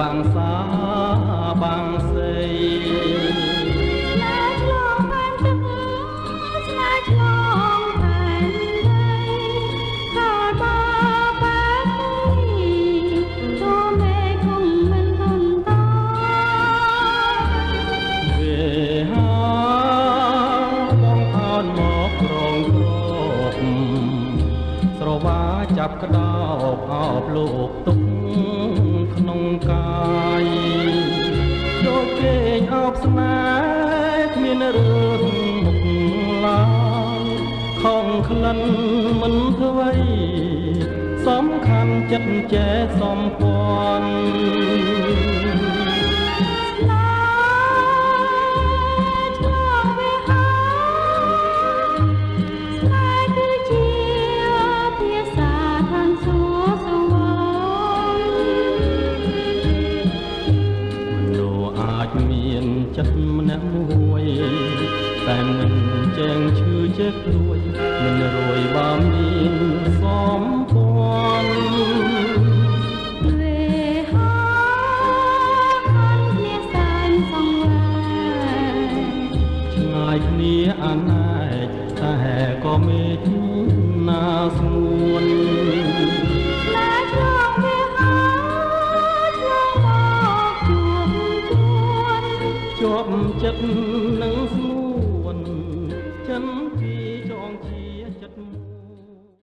បាំងសាបាំងសី ឆ្លើយឆ្លងផែនទឹក ឆ្លើយឆ្លងផែនដី ខោបាបែបនេះ ទោះមេឃគង់មិនធន់ត វេហាបងអោនមកក្រងគ្របស្រវាចាប់ក្តោបអោបលោកទុកក្នុងកាយ ដូចគេងអោបស្នេហ៍គ្មានរឿងមុខឡើយ ខំក្លិនមិនធ្វើ សំខាន់ចិត្តចេះសំព័ន្ធ ឆ្លងវេហាស្នេហ៍គឺជាភាសាឋានសួគ៌សវណ្ណ មនុស្សអាចមានចិត្តម្នាក់មួយ តែមិនចែងឈឺចេះព្រួយ មិនរួយបើមានសំព័ន្ធ វេហាខាន់គ្នាសែនសង្វេ ឆ្ងាយគ្នាអាណែក តែក៏មេឃណាស្ងួន ឆ្លើយឆ្លងវេហាឆ្លងមកជួបជួន ជាប់ចិត្ត